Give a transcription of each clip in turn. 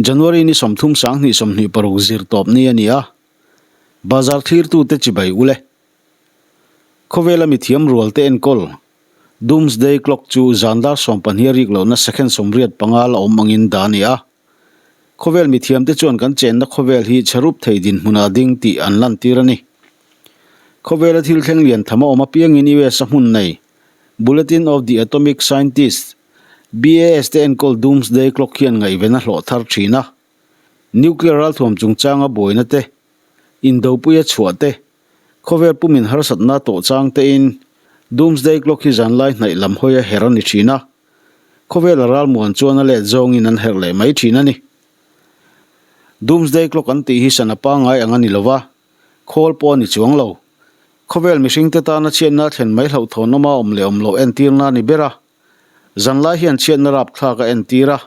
January ni 30 sang 26 zir tawp ni a ni a, bazar thlirtute chibai ule. Khawvela mithiam rual te enkawl Doomsday Clock chu zan dar 12 rik lohna second 85 la awm angin dah a ni a. Khawvel mithiam te chuan kan chenna khawvel hi chherup thei dinhmunah ding tih an lantir a ni. Khawvela thil thleng lian tham a awm apiangin US a hmun nei Bulletin of the Atomic Scientists, BAS, te enkawl Doomsday Clock hian ngaihven a hlawh thar thin a. Nuclear ralthuam chungchanga buaina te, indopuia chhuah te, khawvel pumin harsatna tawh chang tein Doomsday Clock hi zanlai hnaih lam hawi a her a ni thin a. Khawvela ralmuan chuan a let zawngin an herh leh mai thin a ni. Doomsday Clock an tih hi sana pangngai ang a ni lova, khawl pawh a ni chuang lo. Khawvel mihringte tana chhiatna thlen mai hlauhthawn awma awm leh awm loh entirna a ni ber a. Zanlai hian chhiatna rapthlak a entir a.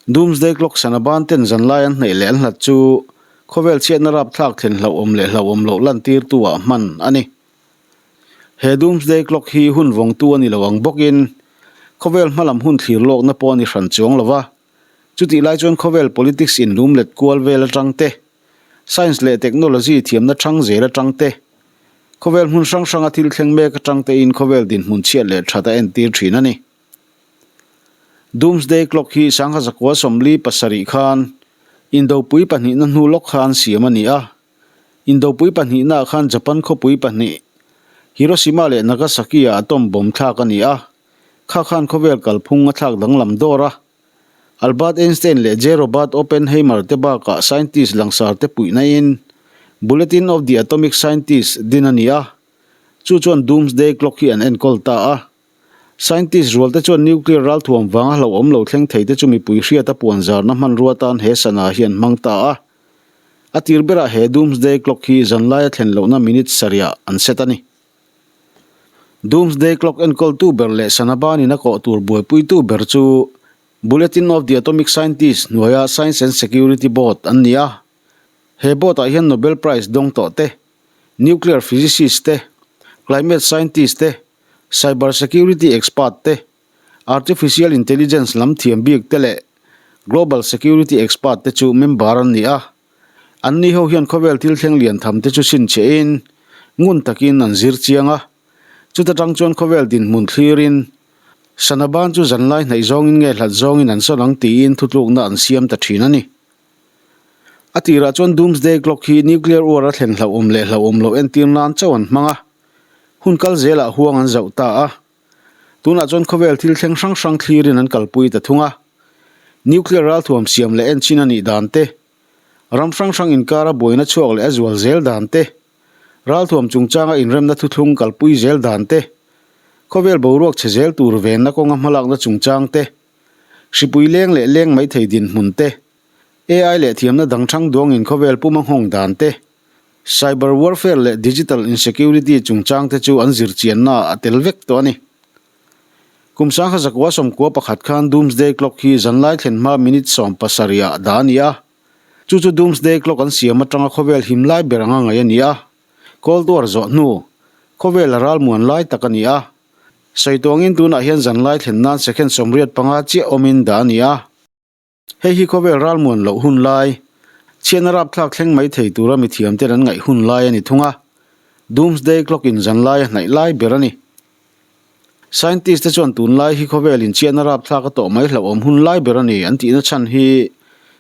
Doomsday Clock sana ban ten zanlai an hnaih leh an hlat chu khawvel chhiatna rapthlak thlen hlauhawm leh hlauhawm loh lantirtu ah hman a ni. He Doomsday Clock hi hun vawngtu a ni lo ang bawkin khawvel hmalam hun thlir lawkna pawh a ni hran chuang lo va. Chutih lai chuan khawvel politics inlum let kual vel atang te, science leh technology thiamna thang zel atang te, khawvel hmun hrang hranga thil thleng mek atang tein khawvel dinhmun chhiat leh that a entir thin a ni. Doomsday Clock hi 1947 khan Indopui pahnihna hnu lawk khan siam a ni a. Indopui pahnihnaah khan Japan khawpui pahnih, Hiroshima leh Nagasaki-ah atom bomb thlak a ni a, kha khan khawvel kalphung a thlak danglam dawr a. Albert Einstein leh J. Robert Oppenheimer te bakah scientist langsar te puihnain Bulletin of the Atomic Scientists din a ni a, chu chuan Doomsday Clock hi an enkawl ta a. Scientist rual te chuan nuclear ralthuam vanga hlauhawm lo thleng thei te chu mipui hriata puanzarna hmanrua tan he sana hi an hmang ta a. A tir berah he Doomsday Clock hi zanlaia thlen lohna minute sarihah an set a ni. Doomsday Clock enkawltu ber leh sana banin a kawh tur buaipuitu ber chu Bulletin of the Atomic Scientists hnuaia Science and Security Board an ni a. He board-ah hian Nobel Prize dawng tawh te, nuclear physicist te, climate scientist te, cyber security expert te, Artificial Intelligence lam thiam bik te leh Global Security Expert te chu member an ni a. Anni ho hian khawvel thil thleng lian tham te chu chhinchhiahin ngun takin an zir chiang a. Chuta tang chuan khawvel dinhmun thlirin sana ban chu zanlai hnaih zawngin nge hlat zawngin an sawn ang tiin thutlukna an siam ta thin a ni. A tirah chuan Doomsday Clock hi nuclear war a thlen hlauhawm leh hlauhawm loh entir nan chauh an hmang a. Hun kal zelah huang an zauh ta a. Tunah chuan khawvel thil thleng hrang hrang thlirin an kalpui ta thung a. Nuclear ralthuam siam leh enchin a nih dan te, ram hrang hrang inkara buaina chhuak leh a zual zel dan te, ralthuam chungchanga inremna thuthlung kalpui zel dan te, khawvel boruak chhe zel tur venna kawnga hmalakna chungchang te, hripui leng leh leng mai thei dinhmun te, AI leh thiamna dang thang duangin khawvel puma nghawng dan te, Cyber warfare leh digital insecurity chungchang te chu an zirchianna ah a tel vek tawh a ni. Kum 1991 khan Doomsday Clock hi zanlai thlen hma minute 17 ah dah a ni a. Chu chu Doomsday Clock an siam atanga khawvel him lai ber anga ngaih a ni a. Cold War zawh hnu, khawvel a ralmuan lai tak a ni a. Sawi tuangin tunah hian zanlai thlen nan second 85 chiah awmin dah a ni a. Hei hi khawvel ralmuan loh hun lai, chhiatna rapthlak thleng mai thei tura mithiamten an ngaih hun lai a ni thung a, Doomsday Clock in zan lai a hnaih lai ber a ni. Scientist te chuan tunlai hi khawvelin chhiatna rapthlak a tawh mai hlauhawm hun lai ber a ni an tihna chhan hi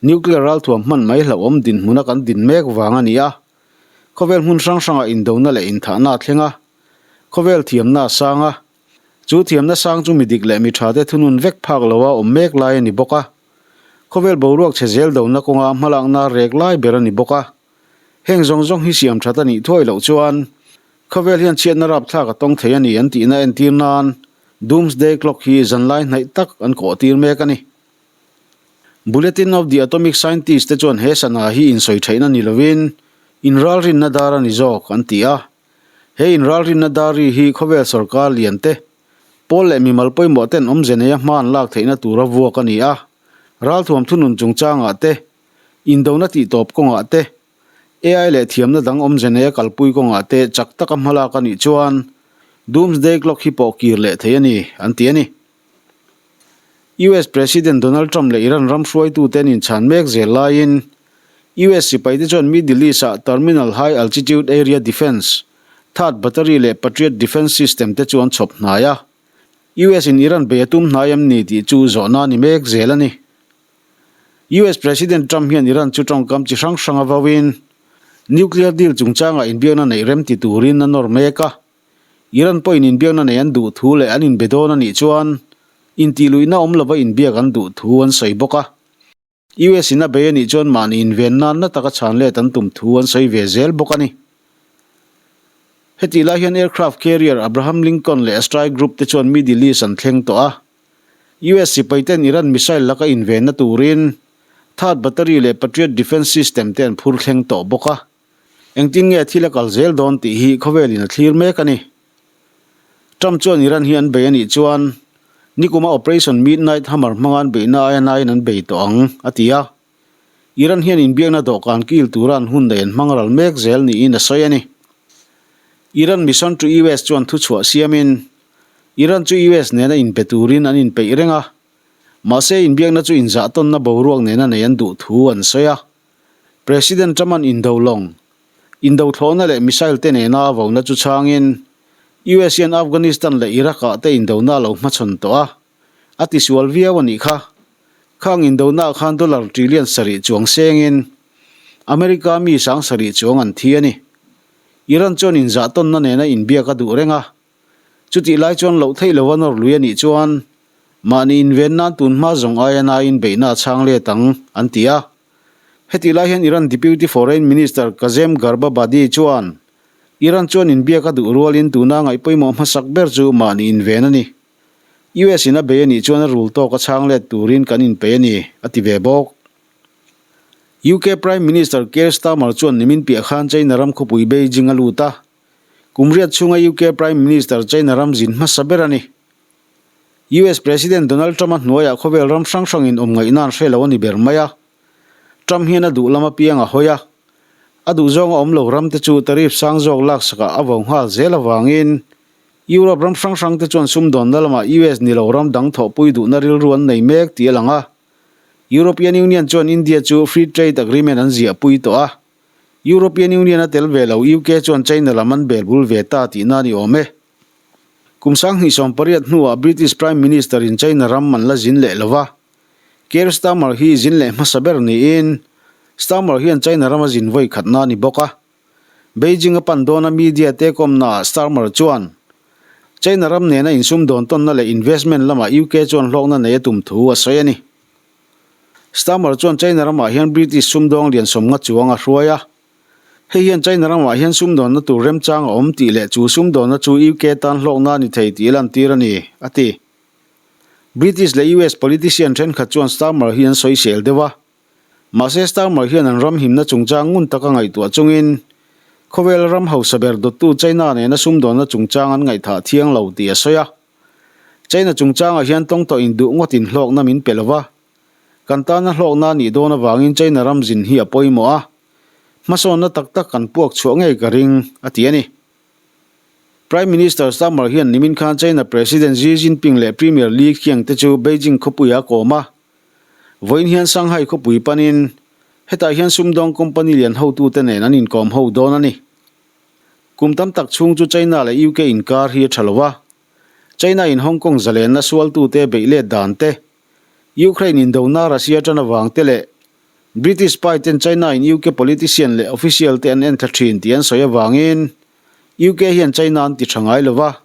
nuclear ralthuam hman mai hlauhawm dinhmuna kan din mek vang a ni a, khawvel hmun hrang hrangah indona leh inthahna a thleng a, khawvel thiamna a sang a, Chu thiamna sang chu mi dik leh mi tha te thunun vek phak loa awm mek lai a ni bawk a. Khawvel boruak chhe zel dona kawnga hmalakna rek lai ber a ni bawk a. Heng zawng zawng hi siam that a nih thuai loh chuan khawvel hian chhiatna rapthlak a tawng thei a ni an tihna entir nan Doomsday Clock hi zanlai hnaih tak an kawh tir mek a ni. Bulletin of the Atomic Scientists te chuan he sana hi insawi theihna ni lovin inralrinna dar a ni zawk an ti a. He inralrinna dari hi khawvel sawrkar lian te, pawl leh mimal pawimawh ten awmze neia hma an lak theihna tura vuak a ni a. Ralthuam thunun chungchangah te, indona tihtawp kawngah te, AI leh thiamna dang awmze neia kalpui kawngah te chak taka hmalak a nih chuan Doomsday Clock hi pawh kir leh thei a ni, an ti a ni. US President Donald Trump leh Iran ram hruaitute an inchhan mek zel laiin US sipaite chuan Middle East-ah Terminal High Altitude Area Defence, THAAD battery leh Patriot Defence System te chu an chhawp hnai a. US in Iran bei a tum hnai em ni tih chu zawhna a ni mek zel a ni. US President Trump hian Iran chu tawngkam chi hrang hrang a vauin nuclear deal chungchangah inbiakna neih rem ti turin a nawr mek a. Iran pawhin inbiakna nei an duh thu leh an inbe dawn a nih chuan intihluihna awm lova inbiak an duh thu an sawi bawk a. US in a bei a nih chuan mahni inven nan na taka chhan let an tum thu an sawi ve zel bawk a ni. Hetih lai hian aircraft carrier Abraham Lincoln leh a strike group te chuan Middle East an thleng tawh a. US sipai ten Iran missile laka invenna turin THAAD battery leh Patriot defence system te an phur thleng tawh bawk a. Engtin nge thil a kal zel dawn tih hi khawvelin a thlir mek a ni. Trump chuan Iran hi an bei a nih chuan nikuma Operation Midnight Hammer hmanga an beihna aia naiin an bei tawh ang, a ti a. Iran hian inbiakna dawhkan kil tura an hun neih an hmang ral mek zel niin a sawi a ni. Iran mission to US chuan thuchhuah siamin Iran chu US nena inbe turin an inpeih reng a, mahse inbiakna chu inzahtawnna boruak nena nei an duh thu an sawi a. President Trump-a'n indo lawng, indo thlawhna leh missile te nena a vona chu chhangin, US hian Afghanistan leh Iraq-ah te indona a lo hmachhawn tawh a, a tisual viau a nih kha. Khang indonaah khan dollar trillion sarih chuang sengin America mi sang sarih chuang an thi a ni. Iran chuan inzahtawnna nena inbiak a duh reng a, chutih lai chuan loh theih lova nawr lui a nih chuan mahni inven nan tun hma zawng aia naiin beihna a chhang let ang, an ti a. Hetih lai hian Iran Deputy Foreign Minister Kazem Gharibabadi chuan Iran chuan inbiak a duh rualin tuna ngaih pawimawh hmasak ber chu mahni inven a ni. US in a bei a nih chuan a rul tawk a chhang let turin kan inpeih a ni, a ti ve bawk. UK Prime Minister Keir Starmer chuan nimin piah khan China ram khawpui Beijing a lut a. Kum riat chhunga UK Prime Minister China ram zin hmasa ber a ni. US President Donald Trump-a hnuaiah khawvel ram hrang hrangin awm ngaihna an hre lo a ni ber mai a. Trump hian a duh lam apiang a hawi a. A duh zawnga awm lo ramte chu tariff sang zawk laksakah a vo nghal zel avangin Europe ram hrang hrangte chuan sumdawnna lamah US ni lo ram dang thawhpui duhna rilru an nei mek tih a lang a. European Union chuan India chu Free Trade Agreement an ziahpui tawh a. European Union a tel ve lo UK chuan China lam an bel bul ve ta tihna a ni awm e. Kum 2018 hnuah British Prime Minister in China ram an la zin leh lo va, Keir Starmer hi zin leh hmasa ber niin Starmer hian China rama zin vawi khatna a ni bawk a. Beijing a pan dawna media te kawmnaah Starmer chuan China ram nena insumdawn tawnna leh investment lamah UK chuan hlawkna nei a tum thu a sawi a ni. Starmer chuan China ramah hian British sumdawng lian sawmnga chuang a hruai a. Hei hian China ramah hian sumdawnna tur remchang a awm tih leh chu sumdawnna chu UK tan hlawkna a ni thei tih lantir a ni, a ti. British leh US politician thenkhat chuan Starmer hi an sawisel deuh a. Mahse Starmer hian an ram himna chungchang ngun taka ngaihtuah chungin khawvela ram hausa ber dawttu China nena sumdawnna chungchang an ngaihthah thiang lo tih a sawi a. China chungchangah hian tawngtawh induh ngawtin hlawkna min pe lo va. Kan tana hlawkna a nih dawn avangin China ram zin hi a pawimawh a. Hmasawnna tak tak kan puak chhuah ngei ka ring, a ti a ni. Prime Minister Starmer hian nimin khan China President Xi Jinping leh Premier Li Qiang te chu Beijing khawpuiah a kawm a. Vawiin hian Shanghai khawpui panin hetah hian sumdawng company lian hotute nen an inkawm ho dawn a ni. Kum tam tak chhung chu China leh UK inkar hi a tha lo a. China in Hong Kong zalenna sualtute beih let dan te, Ukraine indona Russia tan avang te leh British spy ten China in UK politician leh official te an enthla thin tih an sawi avangin UK hian China an ti tha ngai lova,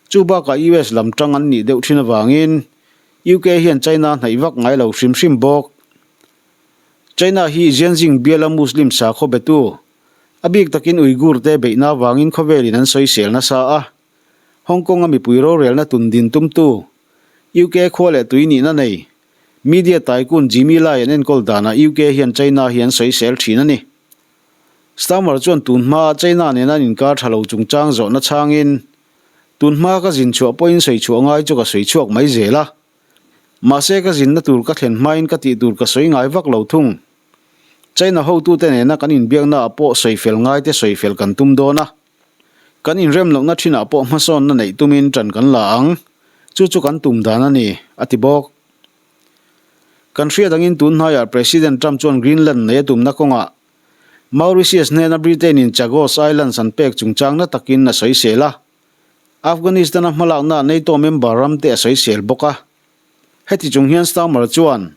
chu bakah US lam tang an nih deuh thin avangin UK hian China hnaih vak ngai lo hrim hrim bawk. China hi Xianjing biala Muslim sakhaw betu, a bik takin Uyghur te beihna avangin khawvelin an sawisel nasa a, Hong Kong a mipui rorelna tun din tumtu, UK khua leh tui nihna nei, Media tycoon Jimmy Lai an enkawl danah UK hian China hi an sawisel thin a ni. Starmer chuan tun hmaa China nena an inkar tha lo chungchang zawhna chhangin, Tun hmaa ka zin chhuah pawhin sawi chhuah ngai chu ka sawi chhuak mai zel a. Mahse ka zinna tur ka thlen hmain ka tih tur ka sawi ngai vak lo thung. China hotute nena kan inbiaknaah pawh sawi fel ngaite sawi fel kan tum dawn a. Kan inrem lohna thinah pawh hmasawnna neih tumin ṭan kan la ang, chu chu kan tum dan a ni, a ti bawk. Kan hriat angin tun hnaiah President Trump chuan Greenland nei a tumna kawngah Mauritius hnena Britain-in Chagos Islands an pek chungchang na takin a sawisel a. Afghanistan-a hmalakna NATO member ramte a sawisel bawk a. Heti chung hian Starmer chuan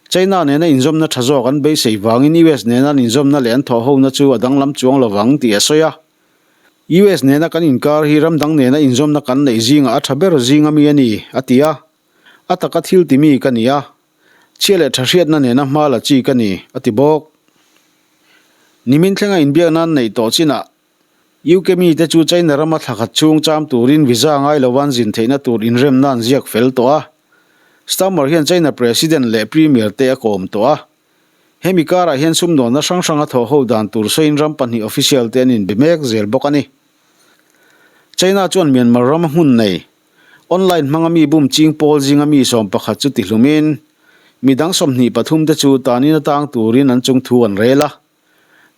China nena inzawmna tha zawk an beisei vangin US nena an inzawmna leh an thawhhona chu a danglam chuang lovang tih a sawi a. US nena kan inkar hi ram dang nena inzawmna kan neih zingah a tha ber zinga mi a ni, a ti a. A taka thil ti mi ka ni a, chhia leh tha hriatna nena hma la chi ka ni, a ti bawk. Nimin thlenga inbiakna an neih tawh chinah UK mite chu China rama thla khat chhung cham turin visa ngai lova an zin theihna tur inremna an ziak fel tawh a. Starmer hian China President leh Premier te a kawm tawh a. Hemi karah hian sumdawnna hrang hranga thawh ho dan tur sawiin ram pahnih official te an inbe mek zel bawk a ni. China chuan Myanmar rama hmun nei, online hmanga mi bum ching pawl zinga mi 11 chu tihlumin, midang 23 te chu tanin atang turin an chungthu an rel a.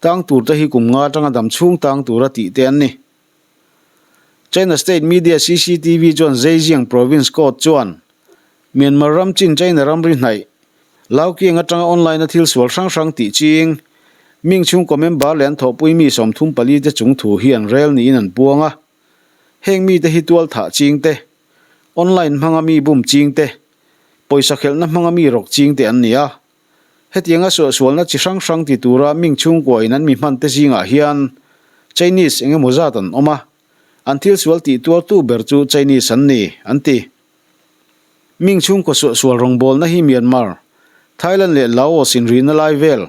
Tang tur te hi kum nga atanga dam chhung tang tura tih te an ni. China State Media CCTV chuan Zhejiang Province Court chuan Myanmar ram chin China ramri hnaih Laukiang atanga online a thil sual hrang hrang tih ching Ming chhungkaw member leh an thawhpui mi 34 te chung thu hi an rel niin an puang a. Heng mite hi tual thah ching te, online hmanga mi bum ching te, pawisa khelhna hmanga mi rawk ching te an ni a. Hetianga suahsualna chi hrang hrang ti tura Ming chhungkuain an mi hmante zingah hian Chinese eng emaw zat an awm a, an thil sual tih tuartu ber chu Chinese an ni, an ti. Ming chhungkaw suahsual rawngbawlna hi Myanmar, Thailand leh Laos inrihna lai vel,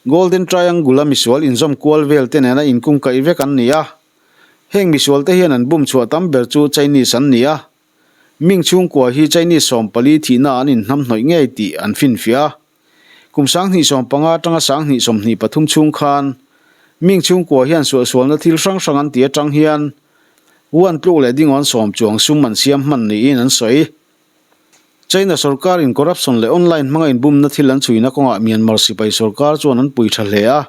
Golden Triangle-a misual inzawm kual vel te nena inkungkaih vek an ni a. Heng misualte hian an bum chhuah tam ber chu Chinese an ni a. Ming chhungkua hi Chinese 14 thihna an inhnamhnawih ngei tih an finfiah a. Kum 2015 atanga 2023 chhung khan Ming chhungkua hian suahsualna thil hrang hrang an ti atang hian Wuhan tluk leh dingawn sawm chuang sum an siam hman niin an sawi. China sorkarin corruption leh online hmanga inbumna thil an chhuina kawngah Myanmar sipai sorkar chuan an pui tha hle a.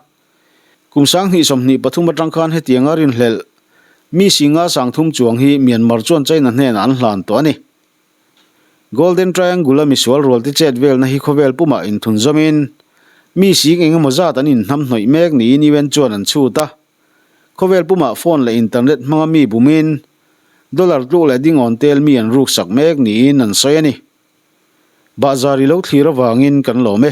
Kum 2023 atang khan hetianga rinhlelh mi singa 30 chuang hi Myanmar chuan China hnenah an hlan tawh a ni. Golden Triangle-a misual rualte chet velna hi khawvel pumah inthun zawmin mi sing eng emaw zat an inhnamhnawih mek niin UN chuan an chhut a. Khawvel pumah phone leh internet hmanga mi bumin dollar tluk leh dingawn tel mi an ruksak mek niin an sawi a ni. Bahzar i lo thlir avangin kan lawm e.